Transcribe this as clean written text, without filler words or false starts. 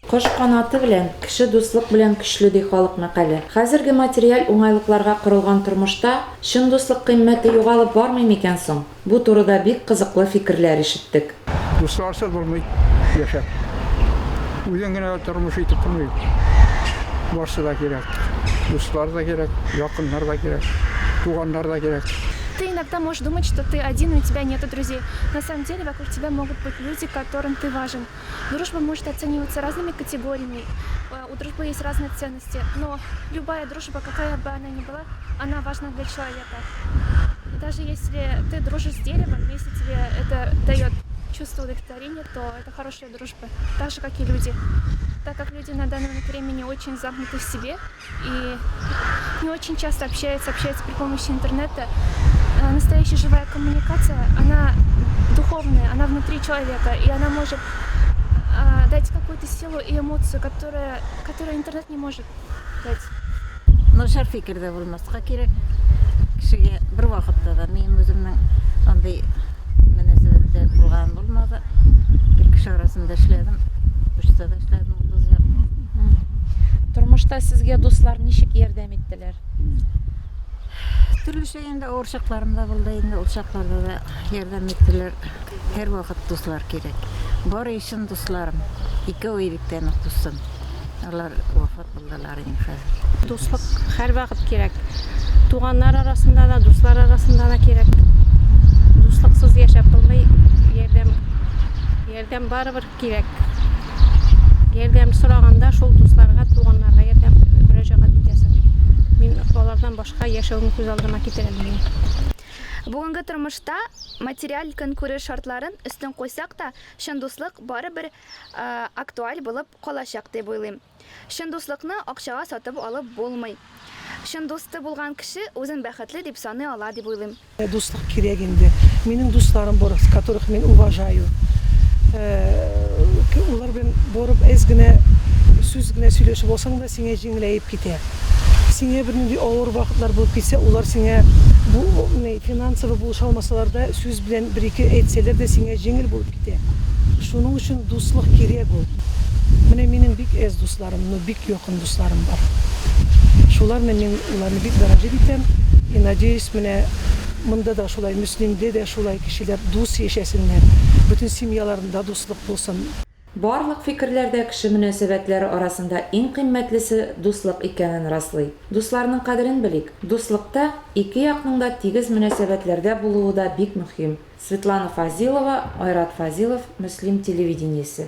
Кош канаты белән, кеше дуслык белән көчле, ди халык мәкале. Хәзерге материаль уңайлыкларга корылган тормышта чын дуслык кыйммәте югалып бармый микән соң? Бу турыда бик кызыклы фикерләр ишеттек. Дусларсыз булмый яшәп. Үзең генә дә тормыш итеп булмый. Барсы да кирәк. Дуслар да кирәк, якыннар да кирәк, туганнар да кирәк. Ты иногда можешь думать, что ты один и у тебя нету друзей. На самом деле вокруг тебя могут быть люди, которым ты важен. Дружба может оцениваться разными категориями, э, у дружбы есть разные ценности, но любая дружба, какая бы она ни была, она важна для человека. Даже если ты дружишь с деревом, если тебе это дает чувство удовлетворения, то это хорошая дружба, так же, как и люди. Так как люди на данный момент времени очень замкнуты в себе и не очень часто общаются, общаются при помощи интернета, э, настоящая живая коммуникация, она духовная, она внутри человека, и она может э, дать какую-то силу и эмоцию, которая, которую интернет не может дать. Начар фикердә булмаска кирәк. Кешегә бер вакытта да минем үземнең андый мөнәсәбәттә булганым булмады. Бер кеше арасында эшләдем. Почтада эшләдем 30 ел. Тормышта сезгә дуслар ничек ярдәм иттеләр? Төрлечә инде авыр чакларым да булды инде, ул чакларда да ярдәм иттеләр. Һәрвакыт дуслар кирәк. Бары чын дусларым, икәү электән үк дустым. Алар вафат булдылар инде хәзер. Дуслык һәрвакыт кирәк. Туганнар арасында да, дуслар арасында да кирәк. Дуслыксыз яшәп булмый. Ярдәм, ярдәм барыбер кирәк. Ярдәм сораганда шул дусларга, туганнарга ярдәм мөрәҗәгать итәсең. Мин алардан башка яшәвемне күз алдыма китерә алмыйм. Бүгенге тормышта материаль көнкүреш шартларын өстен куйсак та, чын дуслык барыбер актуаль булып калачак дип уйлыйм. Чын дуслыкны акчага сатып алып булмый. Чын дусты булган кеше үзен бәхетле дип саный ала дип уйлыйм. Дуслык кирәк инде. Минем дусларым бар, которых мин уважаю. Улар белән барып әз генә сүз генә сөйләшеп алсаң да, сиңа җиңеләеп китә. Сиңа бернинди авыр вакытлар булып китсә, улар сиңа бу финансово булыша алмасалар да, сүз белән бер-ике әйтсәләр дә, сиңа җиңел булып китә. Шуның өчен дуслык кирәк ул. Менә минем бик әз дусларым, но бик якын дусларым бар. Шулар белән мин уларны бик дорожить итәм. И надеюсь, менә монда да шулай, Мөслимдә дә шулай кешеләр дус яшәсеннәр, бөтен семьяларында дуслык булсын. Барлык фикерләр дә кеше мөнәсәбәтләре арасында иң кыйммәтлесе дуслык икәнен раслый. Дусларның кадерен белик. Дуслыкта ике якның да тигез мөнәсәбәтләрдә булуы да бик мөһим. Светлана Фазилова, Айрат Фазилов, Мөслим телевидениесе.